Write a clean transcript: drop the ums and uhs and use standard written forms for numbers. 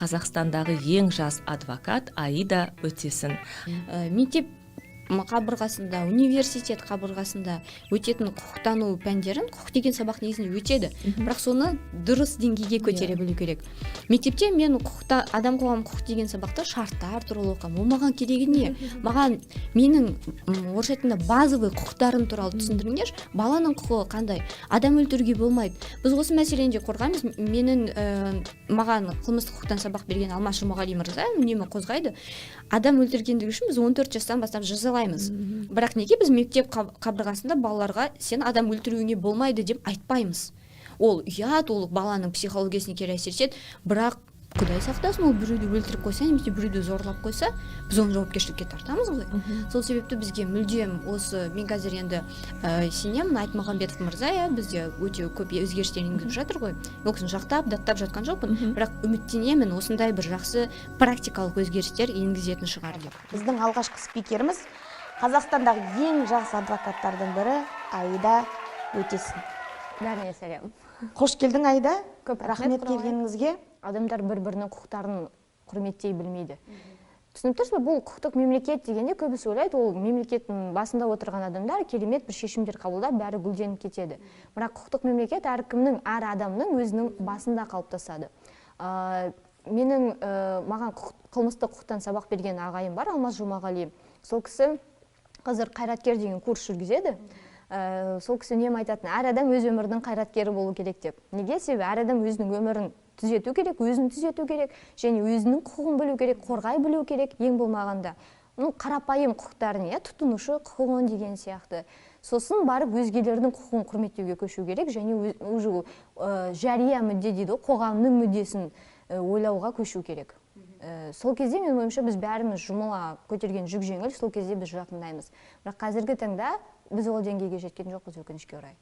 Қазақстандағы ең жас адвокат Аида Өтесін. Мектеп қабырғасында, университет қабырғасында өтетін құқықтану пәндерін, құқық деген сабақ негізінде өтеді, бірақ соны дұрыс деңгейге көтере білу керек. Мектепте мен құқықта, адам, қоғам, құқық деген сабақта шарттар туралы оқығанмын. Ол маған керегі не? Маған менің, орысша айтқанда, базовый құқықтарым туралы түсіндіріңдерші. Баланың құқығы қандай? Адам өлтіруге болмайды. Біз осы мәселені де қорғаймыз. Менің маған қылмыстық құқықтан сабақ берген Алмас Жұмағали мырза үнемі қозғайды: адам өлтіргендігі үшін біз 14 жастан бастап жазалаймыз. Бірақ неге біз мектеп қабырғасында балаларға «сен адам өлтіруіңе болмайды» деп айтпаймыз? Ол ұят, ол баланың психологиясына кері әсер етеді. Бірақ құдай сақтасын, ол біреуді өлтіріп қойса немесе біреуді зорлап қойса, біз оны жауапкершілікке тартамыз ғой. Сол себепті бізге мүлдем осы, мен қазір енді сенемін, Айтмағамбетов мырза, иә, бізде өте көп өзгерістер енгізіп жатыр ғой. Ол кісіні жақтап, даттап жатқан жоқпын, бірақ үміттенемін, осындай бір жақсы практикалық өзгерістер енгізетін шығар деп. Біздің алғашқы спикеріміз — Қазақстандағы ең жас адвокаттардың бірі Аида Өтесін. Бәріне сәлем! Қош келдің, Аида! Көп рахмет, Рахмет Құралай. келгеніңізге. Адамдар бір бірінің құқықтарын құрметтей білмейді, түсініп тұрсыз ба? Бұл құқықтық мемлекет дегенде көбісі ойлайды, ол мемлекеттің басында отырған адамдар керемет бір шешімдер қабылдап, бәрі гүлденіп кетеді. Бірақ құқықтық мемлекет әркімнің, әр адамның өзінің басында қалыптасады. Менің, маған қылмыстық құқықтан сабақ берген ағайым бар, Алмас Жұмағали. Сол кісі қазір «Қайраткер» деген курс жүргізеді. Сол кісі үнемі айтатын: әр адам өз өмірінің қайраткері болу керек деп. Неге? Себебі әр адам өзінің өмірін түзету керек, өзін түзету керек және өзінің құқығын білу керек, қорғай білу керек, ең болмағанда, ну, қарапайым құқықтарын, иә, тұтынушы құқығын деген сияқты. Сосын барып өзгелердің құқығын құрметтеуге көшу керек және уже жария мүдде дейді ғой, қоғамның мүддесін ойлауға көшу керек. Сол кезде, менің ойымша, біз бәріміз жұмыла көтерген жүк жеңіл, сол кезде біз жақындаймыз. Бірақ қазіргі таңда біз ол деңгейге жеткен жоқпыз, өкінішке орай.